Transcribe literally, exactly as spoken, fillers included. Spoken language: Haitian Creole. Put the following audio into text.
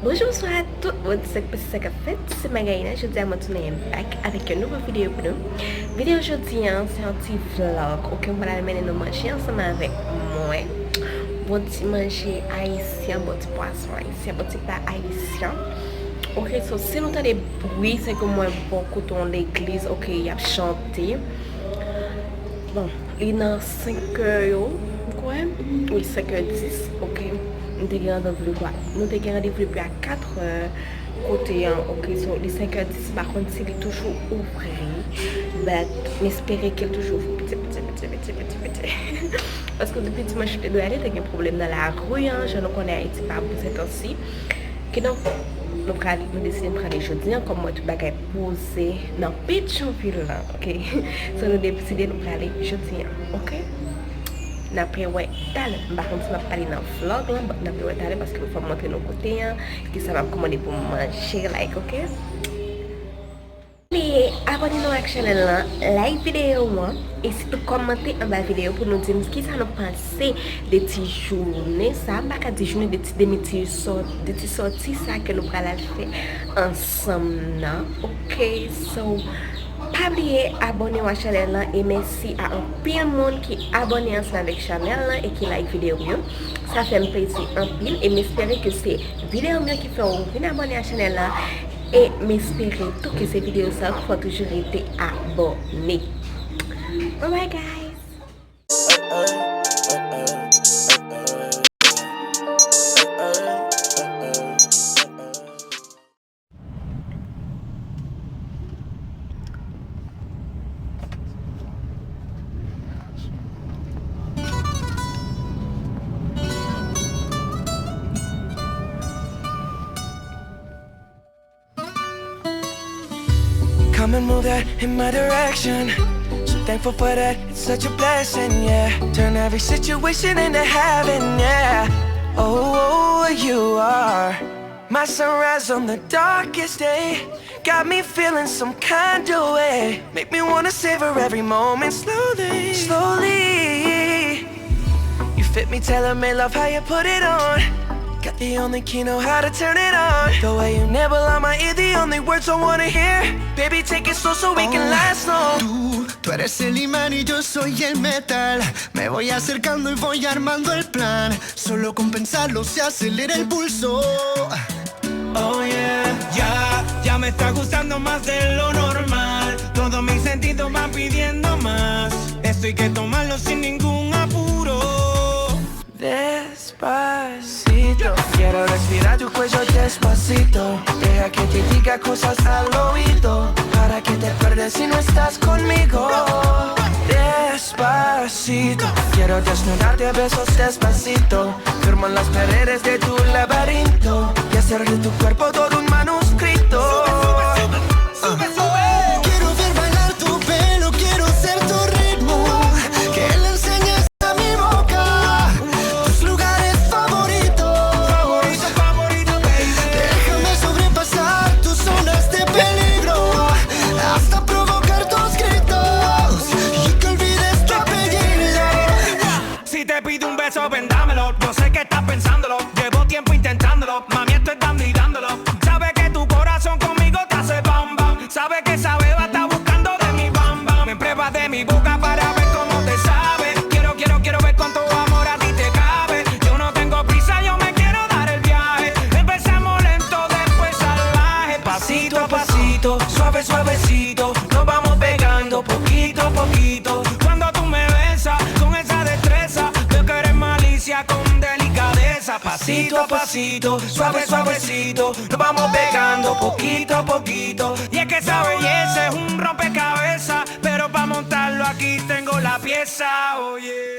Bonjou, bonswa tout moun, se konsa k ap fèt, se Magaïna. Jodi a mwen tounen back avèk yon nouvo videyo pou nou. Videyo jodi a, se yon ti vlog, ok, mwen pral mennen nou manje ansanm avèk mwen. Bon ti manje ayisyen, bon ti pwason ayisyen, bon ti pa ayisyen. Ok, so si nou tande bri, se ke mwen bò kote yon legliz, ok, y ap chante. Bon, li nan senkè yo, m kwè. Wi, senkè dis, ok. Nou te gen randevou depi a, nou te gen randevou depi a katrè kote an, ok. So, li senkè dis, m pa konn si li toujou ouvri, but m espere ke l toujou ouvri piti, piti, piti, piti, piti, piti. Paske depi dimanch yo te dwe ale, te gen pwoblèm nan lari an, jan nou konnen Ayiti pa bon sètansi. Kidonk, nou prale, nou deside n prale jodi an, kòm mwen tout bagay poze nan Petyonvil la, ok? So, nou deside nou prale jodi an, ok? N ap wè talè. M pa konn si m ap pale nan vlog lan, but n ap wè talè paske fò m montre nou kote an, kisa m ap kòmande pou m manje, like, ok? Bliye abòne nou ak chanèl lan, like videyo an, e sitou kòmante anba videyo pou nou di m kisa nou panse de ti jounen sa, m pa ka di jounen, de ti, de ti sò-, de ti sòti sa ke nou pral al fè ansanm nan. Ok, so, pa bliye abòne w ak chanèl lan, e mèsi a anpil moun ki abòne ansanm avèk chanèl lan e ki like videyo m yo. Sa fè m plezi anpil, e m espere ke se videyo m yo ki fè w vin abòne ak chanèl lan. E m espere tou ke se videyo sa yo ki fè w toujou rete abòne. Bye bye, guys! Come and move that in my direction. So thankful for that, it's such a blessing, yeah. Turn every situation into heaven, yeah. Oh, you are my sunrise on the darkest day. Got me feeling some kind of way. Make me wanna savor every moment slowly, slowly. You fit me, tailor made, love how you put it on. Got the only key, know how to turn it on. The way you nibble on my ear, the only words I wanna hear. Baby, take it slow so we can last long. Tú, tú eres el imán y yo soy el metal. Me voy acercando y voy armando el plan. Solo con pensarlo se acelera el pulso. Oh yeah, ya, ya me está gustando más de lo normal. Todos mis sentidos van pidiendo más. Esto hay que tomarlo sin ningún apuro. Despacito, quiero respirar tu cuello despacito. Deja que te diga cosas al oído, para que te acuerdes si no estás conmigo. Despacito, quiero desnudarte a besos despacito. Firmo las paredes de tu laberinto y hacer de tu cuerpo todo un manuscrito. Sube, sube, sube, sube, sube. Quiero ver bailar tu pelo, quiero ser tu ritmo. Que le enseñes a mi boca tus lugares favoritos. Favorito, favorito, baby. Déjame sobrepasar tus zonas de peligro, hasta provocar tus gritos y que olvides tu apellido. Si te pido un beso, ven, dámelo. Yo sé que estás pensándolo. Llevo tiempo intentándolo. Mami, esto es dando y dándolo. Sabe que tu corazón conmigo te hace bam, bam. Sabe que esa beba está buscando de mi bam, bam. Me prueba de mi boca para ver cómo te sabe. Quiero, quiero, quiero ver cuánto amor a ti te cabe. Yo no tengo prisa, yo me quiero dar el viaje. Empecemos lento, después salvaje. Pasito a pasito, suave, suavecito. Nos vamos pegando poquito a poquito. Cuando tú me besas con esa destreza, veo que eres malicia con delicadeza. Pasito a pasito, suave, suavecito. Nos vamos pegando poquito a poquito. Y es que esa belleza es un rompecabezas. Pero pa montarlo aquí tengo la pieza, oye.